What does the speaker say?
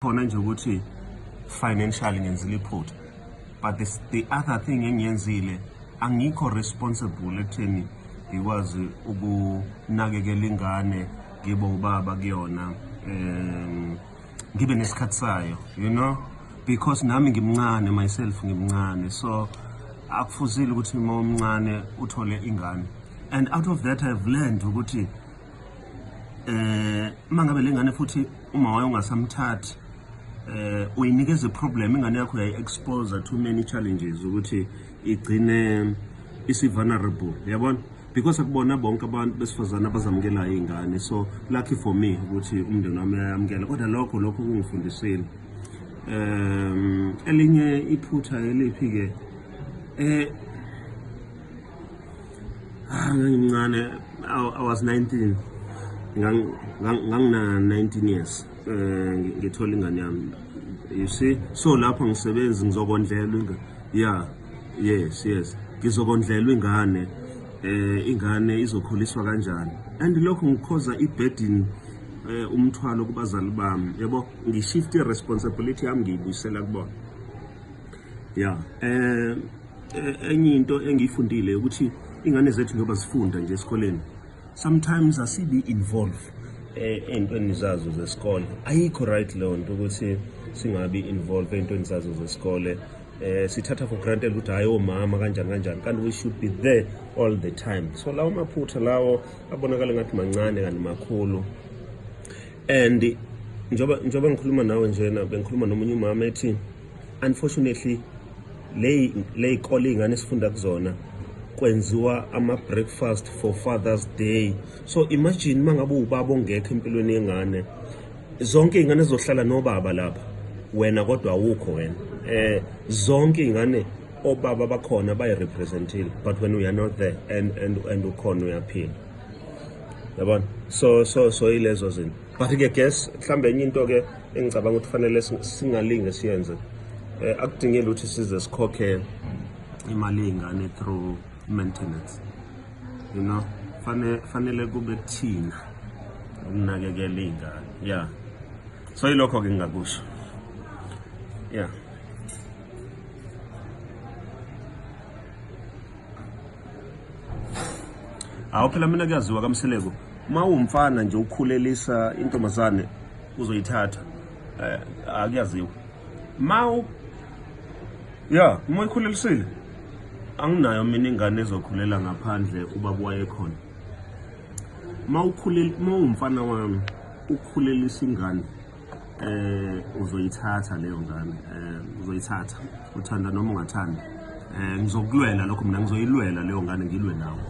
Khona nje ukuthi financially ngenzile iphutha, but this, the other thing engiyenzile, angikho responsible ekutheni ngikwazi ukunakekela ingane, ngibe ubaba kuyona, ngibe nesikhathi sayo, because nami ngimncane myself, ngimncane, so akufuzile ukuthi uma umncane uthole ingane. And out of that I've learned ukuthi mangabe lengane futhi uma wayo ungasamthathi, uyinikeza iproblem ingane yakho, uyayi-expose to many challenges ukuthi igcine isi-vulnerable, yabona, because akubona bonke abantu besifazane abazamukelayo iy'ngane. So lucky for me ukuthi umndeni wami uyayamukela, kodwa lokho kungifundisile. Elinye iphutha eliphi-ke? Ngangimncane, I was 19, ngangina 19 years ngithola ingane yami, you see. So lapho ngisebenzi, ngizokondlelwa ingane. Yeah, yes, ngizokondlelwa ingane, ingane izokhuliswa kanjani? And lokho ngikhoza iburden, umthwalo kubazali bami, yabo. Ngishift i-responsibility yami, ngiyibuyisela kubona. Yeah, enye into engiyifundile ukuthi ingane zethu njengoba zifunda nje esikoleni, sometimes asibi involved ey'ntweni zazo zesikole. Ayikho right leyo nto ukuthi singabi involved ey'ntweni zazo zesikole. Sithatha for granted ukuthi hayi, omama kanjani kanjani, kanti we should be there all the time. So lawo maphutha lawo abonakala ngathi mancane kanti makhulu. And njengoba ngikhuluma nawe njena, bengikhuluma nomunye umama ethi unfortunately le y'kole iy'ngane esifunda kuzona kwenziwa ama-breakfast for Father's Day. So imagine uma ngabe uwubaba ongekho empilweni yengane, zonke iy'ngane zizohlala nobaba lapha, wena kodwa awukho wena. Zonke iy'ngane obaba bakhona bayi-representile, but when we are not there and ukhona uyaphila, yabona. So yilezo zinto. But ke guess mhlambe enye into ke engicabanga ukuthi fanele singalinge siyenze, akudingeki ukuthi size sikhokhe imali yey'ngane through maintenance. Fanele kube kuthina ukunakekela iy'ngane. Yeah, so yilokho-ke ngingakusho, yeah. Hawu phela, mina kuyaziwa kaMseleku, uma uwumfana nje ukhulelisa intombazane uzoyithatha. Akuyaziwa ma u ya uma uyikhulelisile. Anginayo mina ingane ezokhulela ngaphandle ubaba wayekhona. Ma ukhulel, uma uwumfana wami ukhulelisa ingane, uzoyithatha leyo ngane, uzoyithatha uthanda noma ungathandi. Ngizokulwela lokho mina, ngizoyilwela leyo ngane, ngilwe nawe.